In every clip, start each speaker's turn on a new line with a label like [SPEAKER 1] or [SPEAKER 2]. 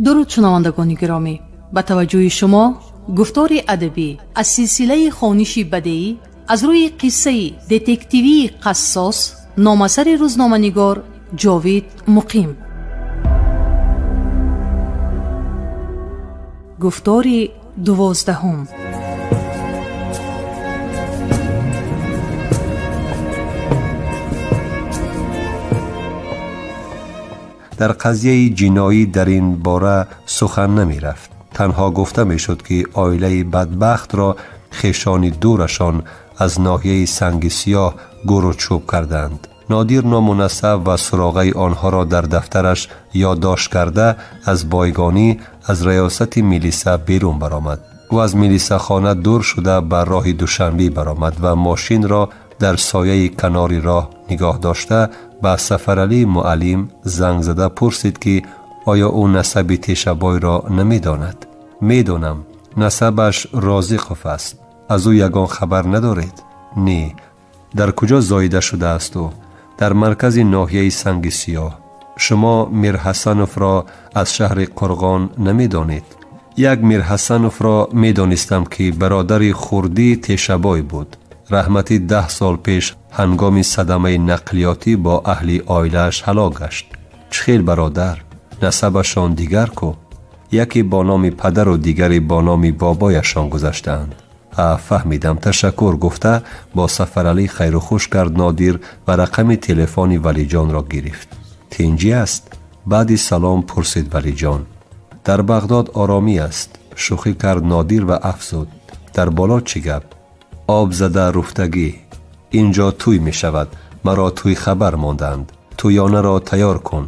[SPEAKER 1] Дуруд, шунавандагони гиромӣ, ба таваҷҷӯҳи шумо гуфтори адабӣ аз силсилаи хониши бадеӣ аз рӯи қиссаи детективии «Қассос», номасари рӯзноманигор Ҷовид Муқим. Гуфтори 12.
[SPEAKER 2] Дар қазияи ҷиноӣ дар ин бора сухан намерафт. Танҳо гуфта мешуд, ки оилаи бадбахтро хешони дурашон аз ноҳияи Санги Сиёҳ гуру чӯб карданд. Нодир ному насаб ва суроғаи онҳоро дар дафтараш ёддошт карда, аз бойгонӣ аз раёсати милиса берун баромад. Ӯ аз милисахона дур шуда ба роҳи Душанбе баромад ва мошинро дар сояи канори роҳ нигоҳ дошта ба Сафаралӣ муаллим занг зада пурсид, ки оё ӯ насаби Тешабойро намедонад. Медонам, насабаш Розиқов аст. Аз ӯ ягон хабар надоред? Не. Дар куҷо зоида шудааст ӯ? Дар маркази ноҳияи Санги Сиёҳ. Шумо Мирҳасановро аз шаҳри Қурғон намедонед? Як Мирҳасановро медонистам, ки бародари хурдии Тешабой буд. Раҳматӣ 10 сол пеш ҳангоми садамаи нақлиётӣ бо аҳли оилааш ҳалок гашт. Чӣ хел бародар? Насабашон дигар ку? Яке бо номи падару дигаре бо номи бобояшон гузаштаанд. Фаҳмидам, ташаккур, гуфта бо Сафаралӣ хайру хуш кард Нодир ва рақами телефони Валиҷонро гирифт. Тинҷӣ аст? Баъди салом пурсид Валиҷон. Дар Бағдод оромӣ аст, шӯхӣ кард Нодир ва афзуд: дар боло чӣ гап? Об зада руфтагӣ. Инҷо тӯй мешавад, маро тӯй хабар монданд. Тӯёнаро тайёр кун.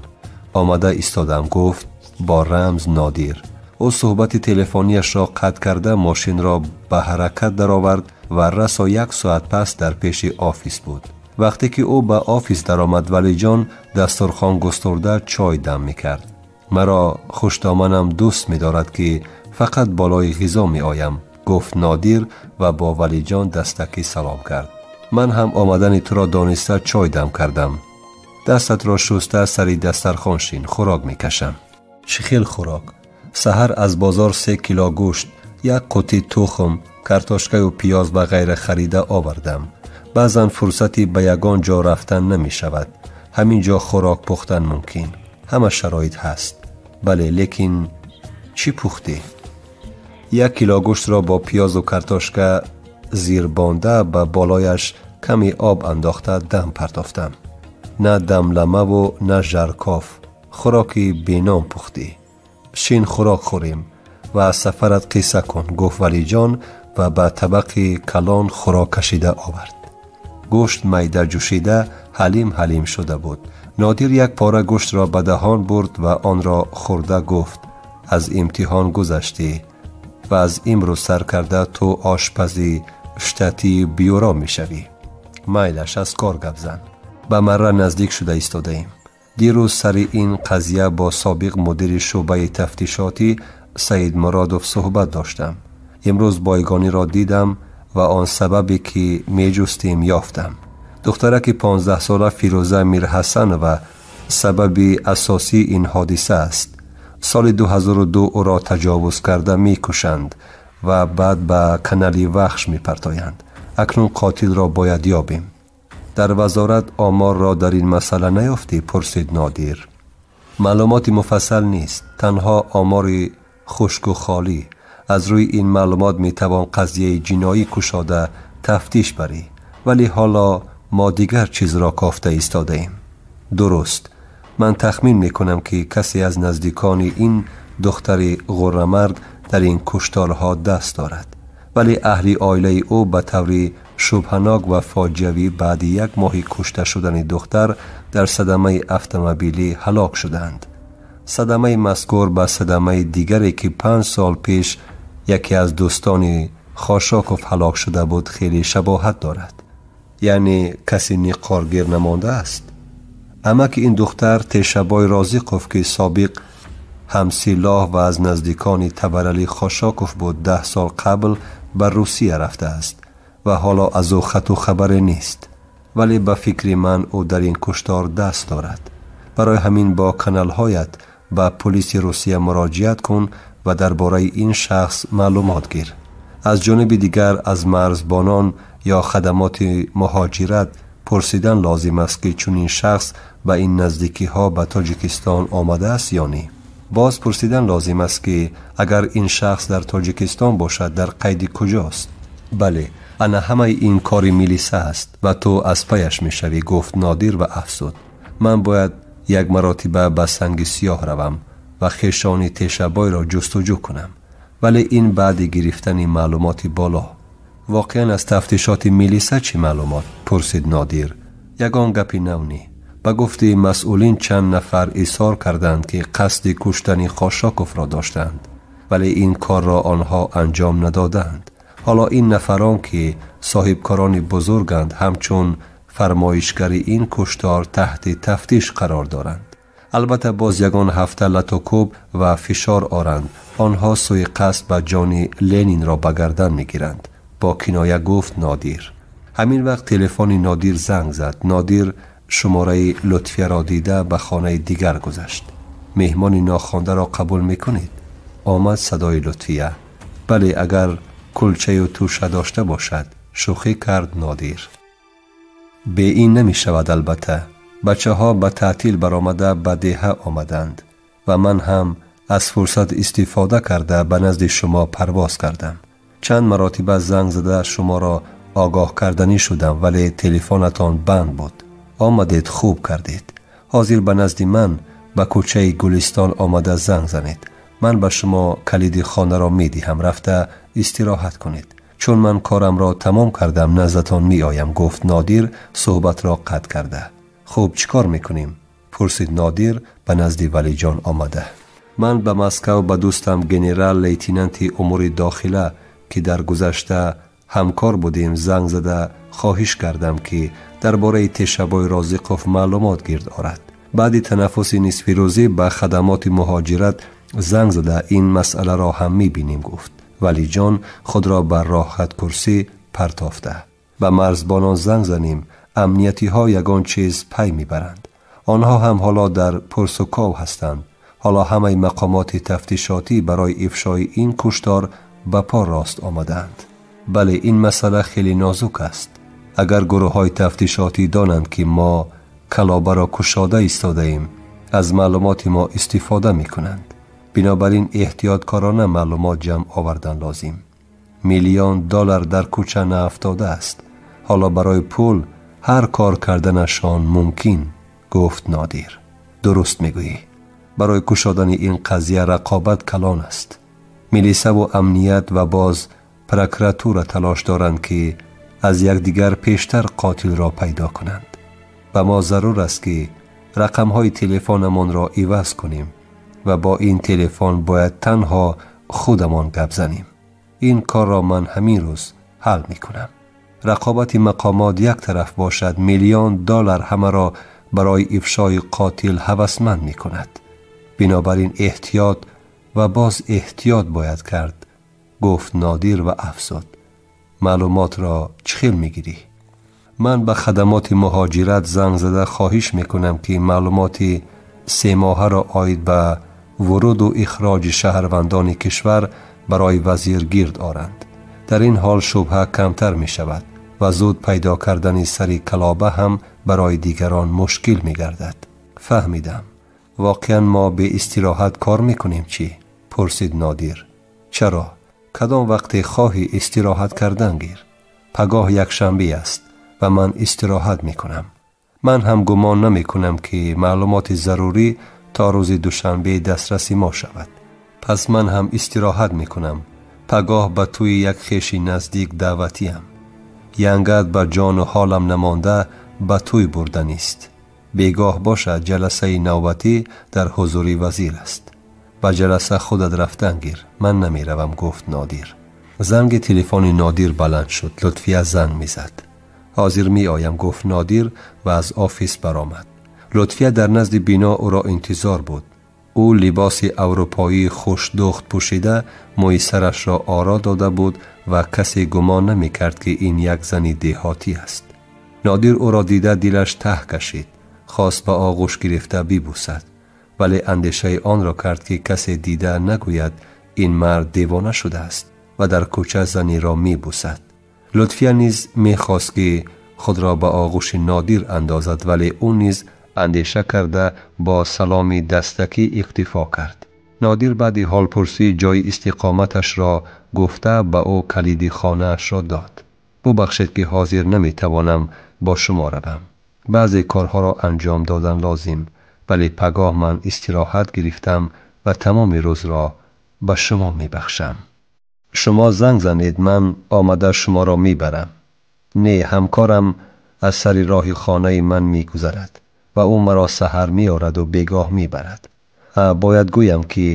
[SPEAKER 2] Омада истодам, гуфт бо рамз Нодир. Ӯ суҳбати телефонияшро қатъ карда мошинро ба ҳаракат даровард ва расо 1 соат пас дар пеши офис буд. Вақте ки ӯ ба офис даромад, Валиҷон дастурхон густурда чой дам мекард. Маро хушдоманам дӯст медорад, ки фақат болои ғизо меоям, гуфт Нодир ва бо Валиҷон дастакӣ салом кард. Ман ҳам омадани туро дониста чой дам кардам. Дастатро шуста сари дастархон шин, хӯрок мекашам. Чӣ хел хӯрок? Саҳар аз бозор 3 кило гӯшт, 1 қутӣ тухм, картошкаю пиёз ва ғайра харида овардам. Баъзан фурсати ба ягон ҷо рафтан намешавад. Ҳамин ҷо хӯрок пухтан мумкин. Ҳама шароит ҳаст. Бале, лекин чӣ пухтӣ? 1 кило гӯштро бо пиёзу картошка зирбонда ба болояш ками об андохта дам партофтам. На дамламаву на жаркоф. Хӯроки беном пухтӣ. Шин хӯрок хӯрем ва аз сафарат қисса кун, гуфт Валиҷон ва ба табақи калон хӯрок кашида овард. Гӯшт майда ҷӯшида ҳалим ҳалим шуда буд. Нодир як пора гӯштро ба даҳон бурд ва онро хӯрда гуфт: аз имтиҳон гузаштӣ ва аз имрӯз сар карда ту ошпази штатии бюро мешавӣ. Майлаш, аз кор гап зан. Ба марра наздик шуда истодаем. Дирӯз сари ин қазия бо собиқ мудири шӯъбаи тафтишотӣ Саидмуродов суҳбат доштам. Имрӯз бойгониро дидам ва он сабабе ки меҷустем ёфтам. Духтараки 15-сола Фирӯза Мирҳасанова сабаби асосии ин ҳодиса аст. Соли 2002 ӯро таҷовуз карда мекушанд ва баъд ба канали Вахш мепартоянд. Акнун қотилро бояд ёбем. Дар вазорат оморро дар ин масъала наёфтӣ? Пурсид Нодир. Маълумоти муфассал нест, танҳо омори хушку холӣ. Аз рӯи ин маълумот метавон қазияи ҷиноӣ кушода тафтиш барӣ, вале ҳоло мо дигар чизро кофта истодаем. Дуруст, ман тахмин мекунам, ки касе аз наздикони ин духтари ғуррамарг дар ин кушторҳо даст дорад, вале аҳли оилаи ӯ ба таври шубҳанок ва фоҷиавӣ баъди 1 моҳи кушта шудани духтар дар садамаи автомобилӣ ҳалок шуданд. Садамаи мазкур ба садамаи дигаре, ки 5 сол пеш яке аз дӯстони Хошоков ҳалок шуда буд, хеле шабоҳат дорад. Яъне касе ниқоргир намондааст. Амаки ин духтар Тешабой Розиқов, ки собиқ ҳамсилоҳ ва аз наздикони Табаралӣ Хошоков буд, 10 сол қабл ба Русия рафтааст ва ҳоло аз ӯ хату хабаре нест. Вале ба фикри ман ӯ дар ин куштор даст дорад. Барои ҳамин бо каналҳоят Ба полиси Русия муроҷиат кун ва дар бораи ин шахс маълумот гир. Аз ҷониби дигар аз марзбонон ё хадамоти муҳоҷират пурсидан лозим аст, ки чунин шахс ба ин наздикиҳо ба Тоҷикистон омадааст ё не. Боз пурсидан лозим аст, ки агар ин шахс дар Тоҷикистон бошад, дар қайди куҷост? Бале, ана ҳамаи ин кори милиса аст ва ту аз паяш мешавӣ, гуфт Нодир ва афзуд: ман бояд як маротиба ба Санги Сиёҳ равам ва хешони Тешабойро ҷустуҷӯ кунам. Вале ин баъди гирифтани маълумоти боло. Воқеан аз тафтишоти милиса чӣ маълумот? Пурсид Нодир. Ягон гапи нав не. Ба гуфти масъулин чанд нафар изҳор карданд, ки қасди куштани Хошоковро доштанд, вале ин корро онҳо анҷом надоданд. Ҳоло ин нафарон, ки соҳибкорони бузурганд, ҳамчун фармоишгари ин куштор таҳти тафтиш қарор доранд. Албатта боз ягон ҳафта латукӯб ва фишор оранд, онҳо сӯи қасд ба ҷони Ленинро ба гардан мегиранд, бо киноя гуфт Нодир. Ҳамин вақт телефони Нодир занг зад. Нодир шумораи Лутфияро дида ба хонаи дигар гузашт. Меҳмони нохондаро қабул мекунед? Омад садои Лутфия. Бале, агар кулчаю туша дошта бошад, шӯхӣ кард Нодир. Бе ин намешавад. Албатта бачаҳо ба таътил баромада ба деҳа омаданд ва ман ҳам аз фурсат истифода карда ба назди шумо парвоз кардам. Чанд маротиба занг зада шуморо огоҳ карданӣ шудам, вале телефонатон банд буд. Омадед, хуб кардед. Ҳозир ба назди ман ба кӯчаи Гулистон омада занг занед. Ман ба шумо калиди хонаро медиҳам, рафта истироҳат кунед. Чун ман корамро тамом кардам, наздатон меоям, гуфт Нодир суҳбатро қатъ карда. Хуб, чӣ кор мекунем? Пурсид Нодир ба назди Валиҷон омада. Ман ба Москав ба дӯстам генерал лейтенанти умури дохила, ки дар гузашта ҳамкор будем, занг зада хоҳиш кардам, ки дар бораи Тешабои Розиқов маълумот гирд орад. Баъди танаффуси нисфирӯзӣ ба хадамоти муҳоҷират занг зада ин масъаларо ҳам мебинем, гуфт Валиҷон худро ба роҳаткурсӣ партофта. Ба марзбонон занг занем, амниятиҳо ягон чиз пай мебаранд. Онҳо ҳам ҳоло дар пурсуков ҳастанд. Ҳоло ҳамаи мақомоти тафтишотӣ барои ифшои ин куштор ба по рост омадаанд. Бале, ин масъала хеле нозук аст. Агар гурӯҳҳои тафтишотӣ донанд, ки мо калобаро кушода истодаем, аз маълумоти мо истифода мекунанд. Бинобар ин эҳтиёткорона маълумот ҷамъ овардан лозим. Миллион доллар дар кӯча наафтодааст. Ҳоло барои пул ҳар кор карданашон мумкин, гуфт Нодир. Дуруст мегӯӣ. Барои кушодани ин қазия рақобат калон аст. Милисаву амният ва боз прокуратура талош доранд, ки аз якдигар пештар қотилро пайдо кунанд. Ба мо зарур аст, ки рақамҳои телефонамонро иваз кунем ва бо ин телефон бояд танҳо худамон гап занем. Ин корро ман ҳамин рӯз ҳал мекунам. Рақобати мақомот як тараф бошад, миллион доллар ҳамаро барои ифшои қотил ҳавасманд мекунад. Бинобар ин эҳтиёт ва боз эҳтиёт бояд кард, гуфт Нодир ва афзуд: маълумотро чӣ хел мегирӣ? Ман ба хадамоти муҳоҷират занг зада хоҳиш мекунам, ки маълумоти семоҳаро оид ба вуруду ихроҷи шаҳрвандони кишвар барои вазир гирд оранд. Дар ин ҳол шубҳа камтар мешавад ва зуд пайдо кардани сари калоба ҳам барои дигарон мушкил мегардад. Фаҳмидам. Воқеан мо бе истироҳат кор мекунем чӣ? Пурсид Нодир. Чаро? Кадом вақте хоҳӣ истироҳат кардан гир. Пагоҳ якшанбе аст ва ман истироҳат мекунам. Ман ҳам гумон намекунам, ки маълумоти зарурӣ то рӯзи душанбе дастраси мо шавад. Пас ман ҳам истироҳат мекунам. Пагоҳ ба тӯи як хеши наздик даъватиям. Янгат ба ҷону ҳолам намонда ба тӯй бурданист. Бегоҳ бошад, ҷаласаи навбатӣ дар ҳузури вазир аст. Ба ҷаласа худат рафтан гир, ман намеравам, гуфт Нодир. Занги телефони Нодир баланд шуд. Лутфия занг мезад. Ҳозир меоям, гуфт Нодир ва аз офис баромад. Лутфия дар назди бино ӯро интизор буд. Ӯ либоси аврупоии хушдухт пӯшида, мӯи сарашро оро дода буд ва касе гумон намекард, ки ин як зани деҳотӣ аст. Нодир ӯро дида дилаш таҳ кашид, хост ба оғӯш гирифта бибӯсад. вале андешаи онро кард ки касе дида нагӯяд ин мард девона шудааст ва дар кӯча занеро мебӯсад. Лутфия низ мехост ки худро ба оғӯши Нодир андозад, вале ӯ низ андеша карда бо саломи дастакӣ иктифо кард. Нодир баъди ҳолпурсӣ ҷойи истиқоматашро гуфта ба ӯ калиди хонаашро дод. Бубахшед ки ҳозир наметавонам бо шумо равам. Баъзе корҳоро анҷом додан лозим, вале пагоҳ ман истироҳат гирифтам ва тамоми рӯзро ба шумо мебахшам. Шумо занг занед, ман омада шуморо мебарам. Не, ҳамкорам аз сари роҳи хонаи ман мегузарад ва ӯ маро саҳар меораду бегоҳ мебарад. Бояд гӯям ки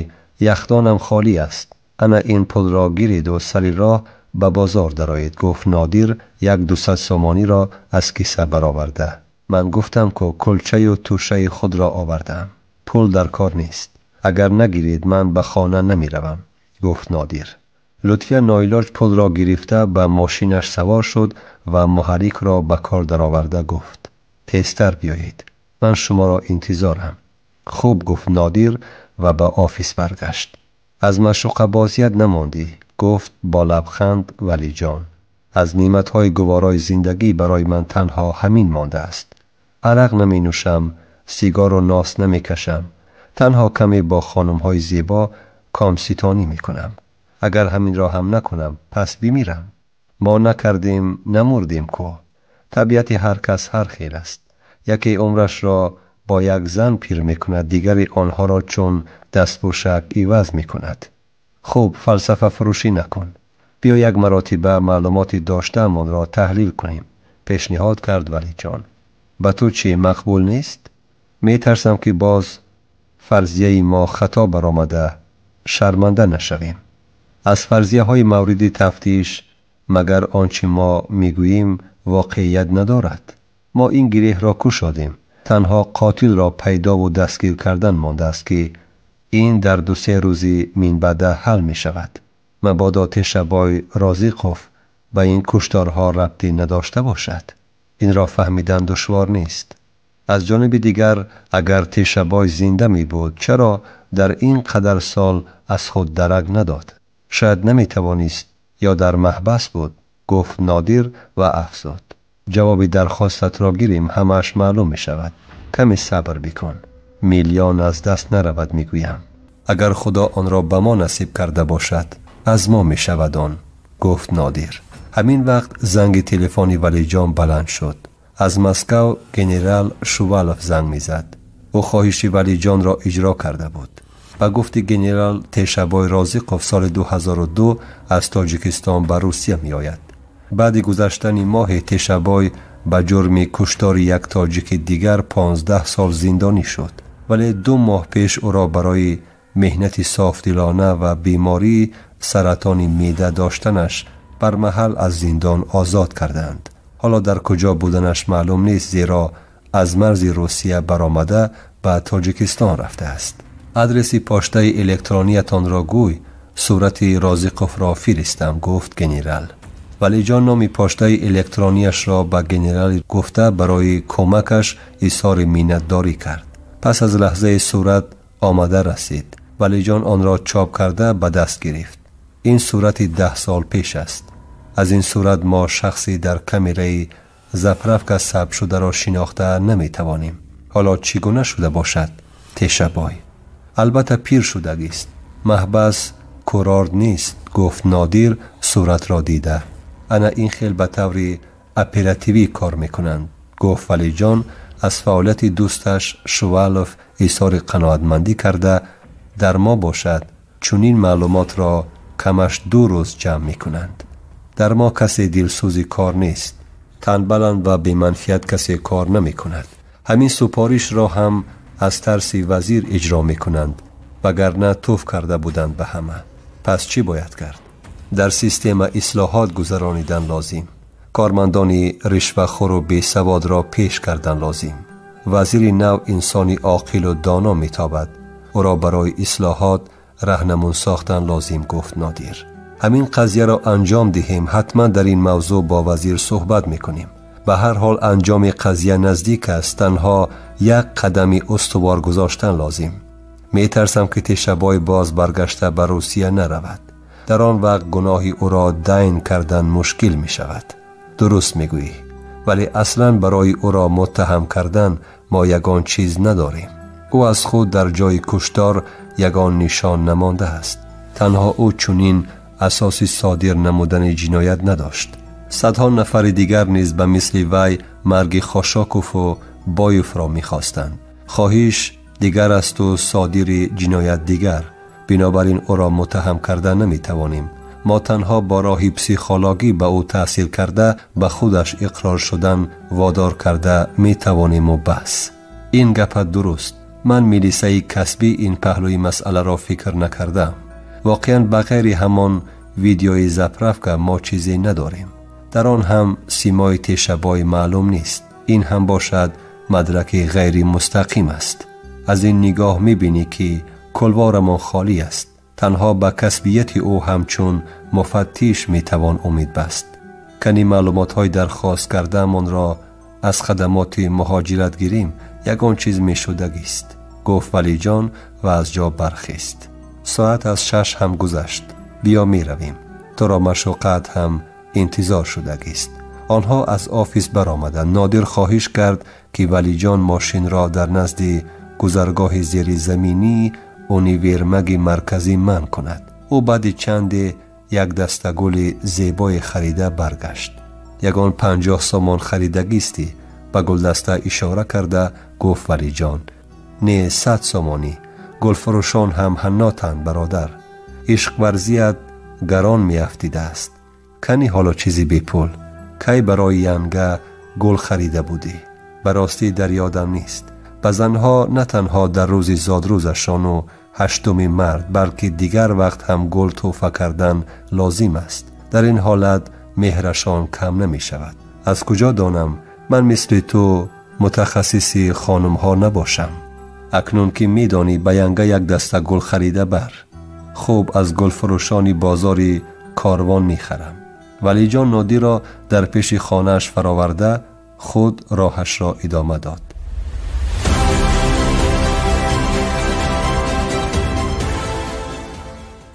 [SPEAKER 2] яхдонам холӣ аст. Ана ин пулро гиреду сари роҳ ба бозор дароед, гуфт Нодир як 200 сомониро аз киса бароварда. Ман гуфтам ку кулчаю тӯшаи худро овардаам. Пул дар кор нест. Агар нагиред ман ба хона намеравам, гуфт Нодир. Лутфия ноилоҷ пулро гирифта ба мошинаш савор шуд ва муҳаррикро ба кор дароварда гуфт: тезтар биёед, ман шуморо интизорам. Хуб, гуфт Нодир ва ба офис баргашт. Аз маъшуқабозият намондӣ, гуфт бо лабханд Валиҷон. Аз неъматҳои гуворои зиндагӣ барои ман танҳо ҳамин мондааст. Арақ наменӯшам, сигару нос намекашам, танҳо каме бо хонумҳои зебо комситонӣ мекунам. Агар ҳаминро ҳам накунам, пас бимирам. Мо накардем, намурдем ку. Табиати ҳар кас ҳар хел аст. Яке умрашро бо як зан пир мекунад, дигаре онҳоро чун дастпӯшак иваз мекунад. Хуб, фалсафафурӯшӣ накун. Биё як маротиба маълумоти доштаамонро таҳлил кунем, пешниҳод кард Валиҷон. Ба ту чӣ мақбул нест? Метарсам ки боз фарзияи мо хато баромада шарманда нашавем. Аз фарзияҳои мавриди тафтиш магар он чи мо мегӯем воқеият надорад? Мо ин гиреҳро кушодем. Танҳо қотилро пайдову дастгир кардан мондааст ки ин дар 2-3 рӯзи минбаъда ҳал мешавад. Мабодо Тешабой Розиқов ба ин кушторҳо рабте надошта бошад. Инро фаҳмидан душвор нест. Аз ҷониби дигар, агар Тешабой зинда мебуд, чаро дар ин қадар сол аз худ дарак надод? Шояд наметавонист ё дар маҳбас буд, гуфт Нодир ва афзуд: ҷавоби дархостатро гирем, ҳамааш маълум мешавад. Каме сабр бикун. Миллион аз даст наравад, мегӯям. Агар Худо онро ба мо насиб карда бошад, аз мо мешавад он, гуфт Нодир. Ҳамин вақт занги телефони Валиҷон баланд шуд. Аз Москав генерал Шувалов занг мезад. Ӯ хоҳиши Валиҷонро иҷро карда буд. Ба гуфти генерал, Тешабой Розиқов соли 2002 аз Тоҷикистон ба Русия меояд. Баъди гузаштани моҳе Тешабой ба ҷурми куштори як тоҷики дигар 15 сол зиндонӣ шуд, вале 2 моҳ пеш ӯро барои меҳнати софдилона ва бемории саратони меъда доштанаш бар маҳал аз зиндон озод карданд. Ҳоло дар куҷо буданаш маълум нест, зеро аз марзи Русия баромада ба Тоҷикистон рафтааст. Адреси поштаи электрониятонро гӯй, сурати Розиқовро фиристам, гуфт генерал. Валиҷон номи поштаи электронияшро ба генерал гуфта барои кӯмакаш изҳори миннатдорӣ кард. Пас аз лаҳзаи сурат омада расид. Валиҷон онро чоп карда ба даст гирифт. Ин сурати 10 сол пеш аст. Аз ин сурат мо шахси дар камераи заправка сабт шударо шинохта наметавонем. Ҳоло чӣ гуна шуда бошад Тешабой? Албатта пир шудагист. Маҳбас курорт нест, гуфт Нодир суратро дида. Ана ин хел ба таври оперативӣ кор мекунанд, гуфт Валиҷон аз фаъолияти дӯсташ Шувалов изҳори қаноатмандӣ карда, дар мо бошад чунин маълумотро камаш 2 рӯз ҷамъ мекунанд. Дар мо касе дилсӯзи кор нест. Танбаланд ва беманфиат касе кор намекунад. Ҳамин супоришро ҳам аз тарси вазир иҷро мекунанд, вагарна туф карда буданд ба ҳама. Пас чӣ бояд кард? Дар система ислоҳот гузаронидан лозим. Кормандони ришвахӯру бесаводро пеш кардан лозим. Вазири нав инсони оқилу доно метобад. Ӯро барои ислоҳот раҳнамун сохтан лозим, гуфт Нодир. Ҳамин қазияро анҷом диҳем, ҳатман дар ин мавзӯъ бо вазир суҳбат мекунем. Ба ҳар ҳол анҷоми қазия наздик аст, танҳо як қадами устувор гузоштан лозим. Метарсам, ки Тешабой боз баргашта ба Русия наравад. Дар он вақт гуноҳи ӯро дайн кардан мушкил мешавад. Дуруст мегӯӣ, вале аслан барои ӯро муттаҳам кардан мо ягон чиз надорем. Ӯ аз худ дар ҷои куштор ягон нишон намондааст. Танҳо ӯ чунин асоси содир намудани ҷиноят надошт. Садҳо нафари дигар низ ба мисли вай марги Хошокову Боевро мехостанд. Хоҳиш дигар асту содири ҷиноят дигар. Бинобар ин ӯро муттаҳам карда наметавонем. Мо танҳо бо роҳи психологӣ ба ӯ таъсир карда, ба худаш иқрор шудан водор карда метавонему бас. Ин гапат дуруст. Ман милисаи касбӣ ин паҳлӯи масъаларо фикр накардам. Воқеан ба ғайри ҳамон видеои заправка мо чизе надорем. Дар он ҳам симои Тешабой маълум нест. Ин ҳам бошад мадраки ғайримустақим аст. Аз ин нигоҳ мебинӣ, ки кулворамон холӣ аст. Танҳо ба касбияти ӯ ҳамчун муфаттиш метавон умед баст. Кани маълумотҳои дархост кардаамонро аз хадамоти муҳоҷират гирим, ягон чиз мешудагист, гуфт Валиҷон ва аз ҷо бархест. Соат аз 6 ҳам гузашт. Биё меравем. Туро машуқат ҳам интизор шудагист. Онҳо аз офис баромаданд. Нодир хоҳиш кард, ки Валиҷон мошинро дар назди гузаргоҳи зеризаминии универмаги марказӣ манъ кунад. Ӯ баъди чанде як даста гули зебое харида баргашт. Ягон 50 сомон харидагистӣ, ба гулдаста ишора карда гуфт Валиҷон. Не, 100 сомонӣ. Гулфурӯшон ҳам ҳаннотанд, бародар. Ишқварзият гарон меафтидааст. Кани ҳоло чизи бепул. Кай барои янга гул харида будӣ? Ба ростӣ дар ёдам нест. Ба занҳо на танҳо дар рӯзи зодрӯзашону 8 март, балки дигар вақт ҳам гул тӯҳфа кардан лозим аст. Дар ин ҳолат меҳрашон кам намешавад. Аз куҷо донам? Ман мисли ту мутахассиси хонумҳо набошам. Акнун ки медонӣ, ба янга як даста гул харида бар. Хуб, аз гулфурӯшони бозори Корвон мехарам. Валиҷон Нодирро дар пеши хонааш фароварда, худ роҳашро идома дод.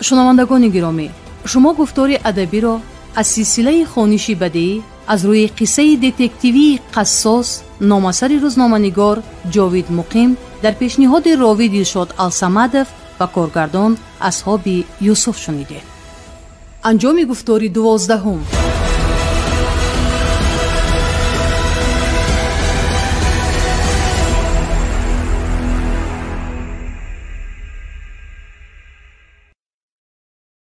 [SPEAKER 1] Шунавандагони гиромӣ, шумо гуфтори адабиро аз силсилаи хониши бадеӣ аз рӯи қиссаи детективии «Қассос» номасари рӯзноманигор Ҷовид Муқим дар пешниҳоди ровӣ Дилшод Алсамадов ва коргардон Асҳоби Юсуф шунидед. Анҷоми гуфтори 12.